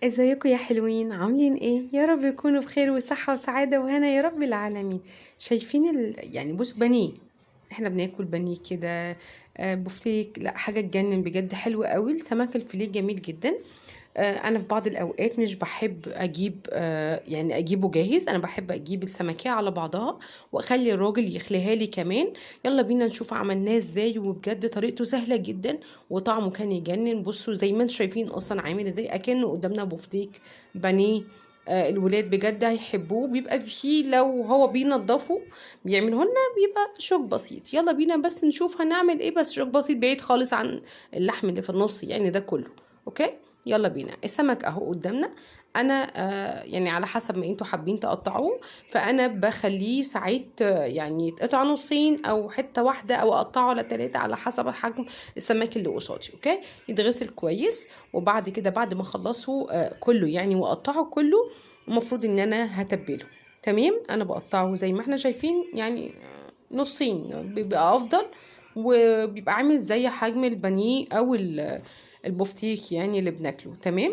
ازيكم يا حلوين؟ عاملين ايه؟ يا رب يكونوا بخير وصحة وسعادة وهنا يا رب العالمين. شايفين يعني بصوا بانيه، احنا بناكل بانيه كده، بفتيك، لا حاجة تجنن بجد، حلوة قوي. السمك الفيليه جميل جدا. انا في بعض الاوقات مش بحب اجيب، يعني اجيبه جاهز، انا بحب اجيب السمكيه على بعضها واخلي الراجل يخليها لي كمان. يلا بينا نشوف عملناه ازاي، وبجد طريقته سهلة جدا وطعمه كان يجنن. بصوا زي ما انتم شايفين اصلا عامل ازاي، اكنه قدامنا بفتيك بانيه. الولاد بجد هيحبوه، بيبقى فيه لو هو بينضفه بيعمله لنا بيبقى شوك بسيط. يلا بينا بس نشوف هنعمل ايه، بس شوك بسيط بعيد خالص عن اللحم اللي في النص يعني ده كله. okay يلا بينا. السمك اهو قدامنا. انا يعني على حسب ما انتوا حابين تقطعوه، فانا بخليه ساعات، يعني يتقطع نصين او حتة واحدة او اقطعه على 3 على حسب حجم السمك اللي قصادي. okay يتغسل كويس، وبعد كده بعد ما اخلصه، كله يعني واقطعه كله، المفروض ان انا هتبله. تمام، انا بقطعه زي ما احنا شايفين يعني، نصين بيبقى افضل، وبيبقى عامل زي حجم البانيه او البفتيك يعني اللي بناكله. تمام،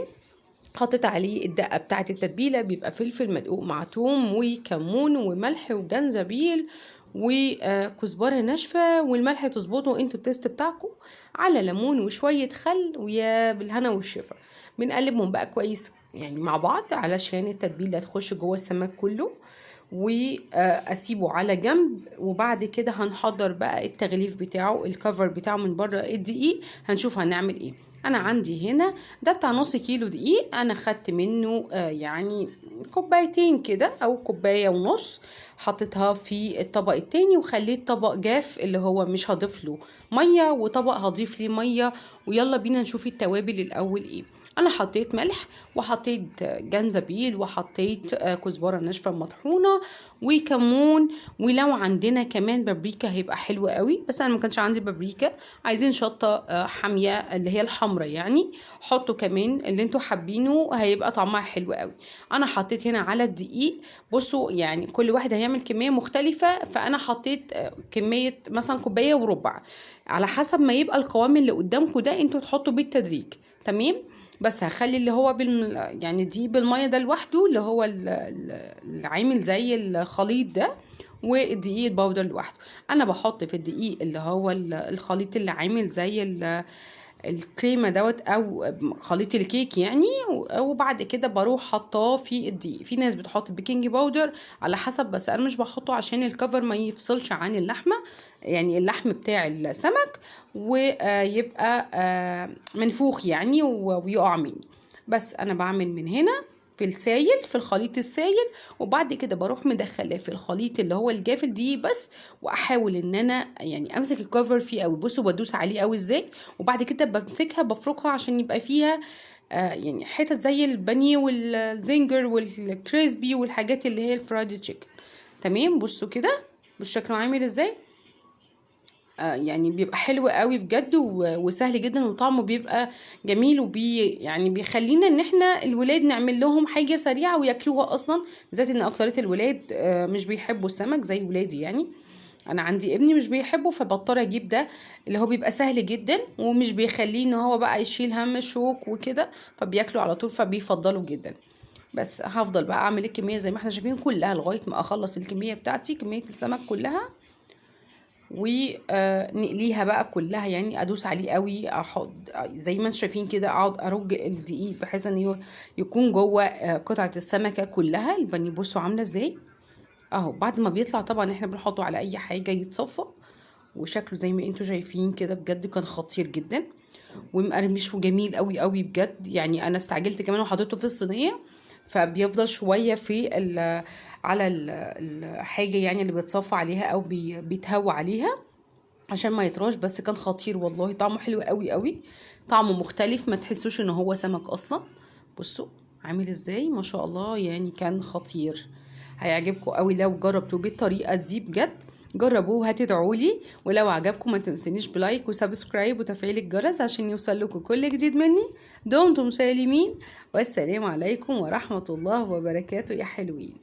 حطيت عليه الدقة بتاعه التتبيله، بيبقى فلفل مدقوق مع توم وكمون وملح وجنزبيل وكزبره ناشفة، والملح تظبطوا انتوا ال taste بتاعكم، على ليمون وشوية خل، ويا بالهنا والشفا. بنقلبهم بقى كويس يعني مع بعض علشان التتبيله تخش جوه السمك كله، واسيبه على جنب. وبعد كده هنحضر بقى التغليف بتاعه، ال cover بتاعه من بره الدقيق. هنشوف هنعمل ايه. انا عندي هنا ده بتاع نص كيلو دقيق، انا خدت منه، يعني كوبايتين كده او كوباية ونص، حطيتها في الطبق التاني، وخليت طبق جاف اللي هو مش هضيف له مية، وطبق هضيف ليه مية. ويلا بينا نشوف التوابل الاول ايه. انا حطيت ملح، وحطيت جنزبيل، وحطيت كزبره ناشفة مطحونه، وكمون، ولو عندنا كمان بابريكا هيبقى حلو قوي، بس انا ما كانش عندي بابريكا. عايزين شطه، حامية اللي هي الحمراء يعني، حطوا كمان اللي انتوا حابينه، هيبقى طعمها حلو قوي. انا حطيت هنا على الدقيق، بصوا يعني كل واحد هيعمل كمية مختلفة، فانا حطيت، كمية مثلا كوباية وربع، على حسب ما يبقى القوام اللي قدامكم ده انتوا تحطوا بالتدريج. تمام، بس هخلي اللي هو يعني دي بالمية ده لوحده، اللي هو العامل زي الخليط ده، والدقيق البودر لوحده. انا بحط في الدقيق اللي هو الخليط اللي عامل زي الكريمة دوت او خليط الكيك يعني، وبعد كده بروح حطاه في الدقيق. في ناس بتحط baking powder على حسب، بس انا مش بحطه عشان ال cover ما يفصلش عن اللحمة، يعني اللحم بتاع السمك، ويبقى، منفوخ يعني ويقع مني. بس انا بعمل من هنا في السايل، في الخليط السايل، وبعد كده بروح مدخلاه في الخليط اللي هو الجاف الدقيق بس، واحاول ان انا يعني امسك ال cover فيه قوي. بصوا بدوس عليه قوي ازاي، وبعد كده بمسكها بفركها عشان يبقى فيها، يعني حتت زي البانيه وال zinger وال crispy والحاجات اللي هي ال fried chicken. تمام، بصوا كده بالشكل عامل ازاي، يعني بيبقى حلو قوي بجد، وسهل جدا، وطعمه بيبقى جميل، يعني بيخلينا ان احنا الولاد نعمل لهم حاجة سريعة وياكلوها اصلا، بالذات ان اكتريه الولاد، مش بيحبوا السمك زي ولادي يعني. انا عندي ابني مش بيحبه، فبضطر اجيب ده اللي هو بيبقى سهل جدا، ومش بيخليه ان هو بقى يشيل هم الشوك وكده، فبياكلوا على طول، فبيفضلوا جدا. بس هفضل بقى اعمل الكمية زي ما احنا شايفين كلها لغاية ما اخلص الكمية بتاعتي، كمية السمك كلها، ونقليها بقى كلها، يعني ادوس عليه قوي، احط زي ما انتم شايفين كده، اقعد ارج الدقيق بحيث ان يكون جوه، قطعه السمكة كلها. البانيه بصوا عامله ازاي اهو. بعد ما بيطلع طبعا احنا بنحطه على اي حاجة يتصفى، وشكله زي ما انتم شايفين كده بجد كان خطير جدا ومقرمش وجميل قوي قوي بجد. يعني انا استعجلت كمان وحطيته في الصينية، فبيفضل شوية في على الحاجة يعني اللي بيتصفى عليها او بيتهوى عليها عشان ما يطراش. بس كان خطير والله، طعمه حلو قوي قوي، طعمه مختلف، ما تحسوش ان هو سمك اصلا. بصوا عامل ازاي ما شاء الله، يعني كان خطير. هيعجبكم قوي لو جربتوه بالطريقة دي بجد، جربوه هتدعوا لي. ولو عجبكم ما تنسونيش ب like و subscribe وتفعيل الجرس عشان يوصل لكم كل جديد مني. دمتم سالمين، والسلام عليكم ورحمة الله وبركاته يا حلوين.